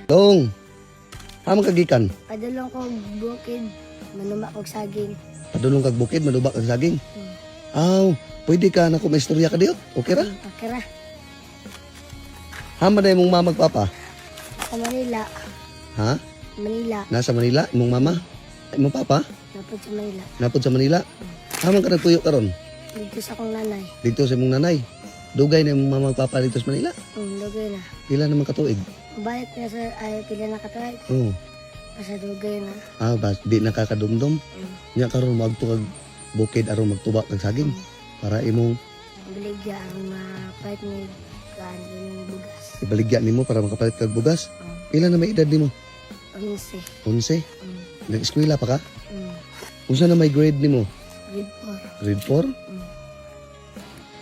Dong. Asa man ka gikan? Padulong ko bukid, manuma kog saging. Padulong kag bukid, manubak kag saging. Aw, pwede ka na kung may istorya ka diot. Okay ra? Okay ra. Asa man imong mama ug papa? Sa Manila. Ha? Manila. Nasa Manila, imong mama? Imong papa? Napod sa Manila. Napod sa Manila. Asa man ka nagpuyo karon? Dito sa akong nanay. Dito sa imong nanay. Dugay na imong mama ug papa dito sa Manila. Dugay na. Pila naman katuig? Balik na sa ay pila na katuig. Oo. Basta dugay na. Ah, bas, di nakakadumdum. Nya karon moadto kag bukid aron magtuba kag saging para imong Baligya ang mapalit ni kaan yung bugas. Ibaligya nimo para makapalit kag bugas. Pila na may edad nimo? 11. 11. Nag-eskwela pa ka? Mm. Unsa na may grade nimo? Grade 4. Grade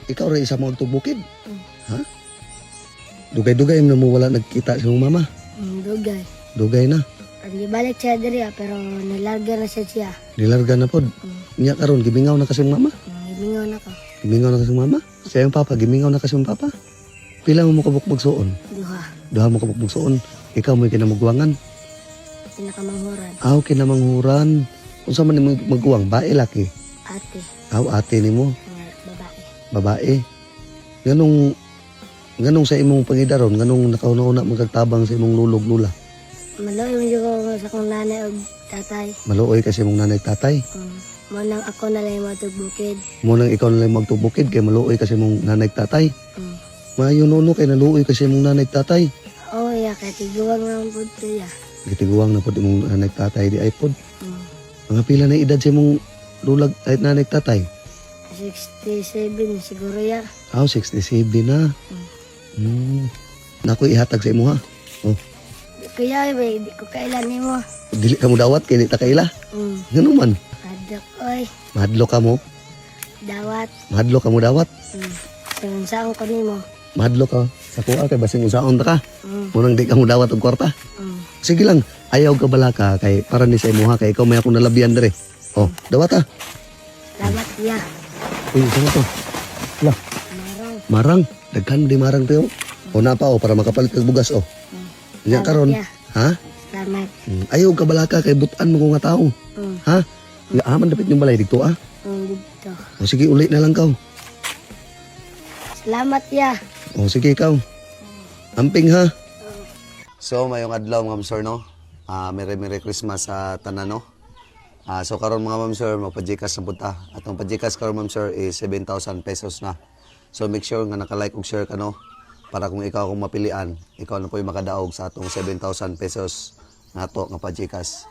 4? Ikaw ra isa mo adto bukid? Ha? Dugay-dugay na mo wala nagkita sa imong mama. Dugay. Dugay na. Ang gibalik siya diri ah, pero nilarga na siya siya. Nilarga na pod. Nya karon gimingaw na kasi mama. Gimingaw na ko. Gimingaw na kasi mama. Sa iyong papa, gimingaw na kasi mong papa. Pila mo kabuk magsuon? Duha. Duha mo kabuk magsuon. Ikaw mo'y kinamugwangan. Pinakamanghuran. Aw, kinamanghuran. Unsa man nimo maguwang? Bae, laki? Ate. Aw, ate nimo. Nga babae. Babae. Nganong sa imong pangidaron, nganong nakauna-una magkagtabang sa imong lulog lula? Maluoy man jud ko sa akong nanay og tatay. Maluoy kasi imong nanay tatay. Mo nang ako na lang moadtog bukid. Mo nang ikaw na lang moadtog bukid kay maluoy kasi imong nanay tatay. Maayo nuno kay naluoy kasi imong nanay tatay. Oh, ya kay tiguang na pud to ya. Gitiguang na pod imong nanay tatay di ay pod. Mga pila na edad sa imong lulag ay nanay tatay? 67 siguro ya. Aw, 67 na. Nako ihatag sa imo ha. Oh, Kuya, ba, di ko kaila nimo. Dili ka mo dawat kay di ta kaila. Ngano man? Hadlok oy, Mahadlok ka mo. Dawat. Mahadlok ka mo dawat. Saan ko nimo? Mahadlok ka sa kuha kay basin unsaon ta ka. Munang di ka mo dawat og kwarta. Sige lang, ayaw ka balaka kay para ni sa imuha kay ikaw may akong nalabian dire. Oh, dawat ha. Salamat ya. Uy, saan to? Lah, Marang. Marang. Daghan di marang tayo. O na pa oh, para makapalit kag bugas oh. Nya karon, Ya. Ha? Salamat. Ayaw ka balaka kay butan mo ko nga tao. Ha? Nga aman dapit yung balay dito ah. Dito. O sige, uli na lang kaw. Salamat ya. O sige ikaw. Amping ha. So mayong adlaw, mga ma'am sir, no. Ah, Merry Merry Christmas sa tanan no. Ah, so karon, mga ma'am sir, magpa-GCash na pud ta. Atong pa-GCash karon, ma'am sir, is 7,000 pesos na. So make sure nga naka-like ug share ka no para kung ikaw akong mapilian, ikaw na po'y makadaog sa atong 7,000 pesos nato nga pa-GCash.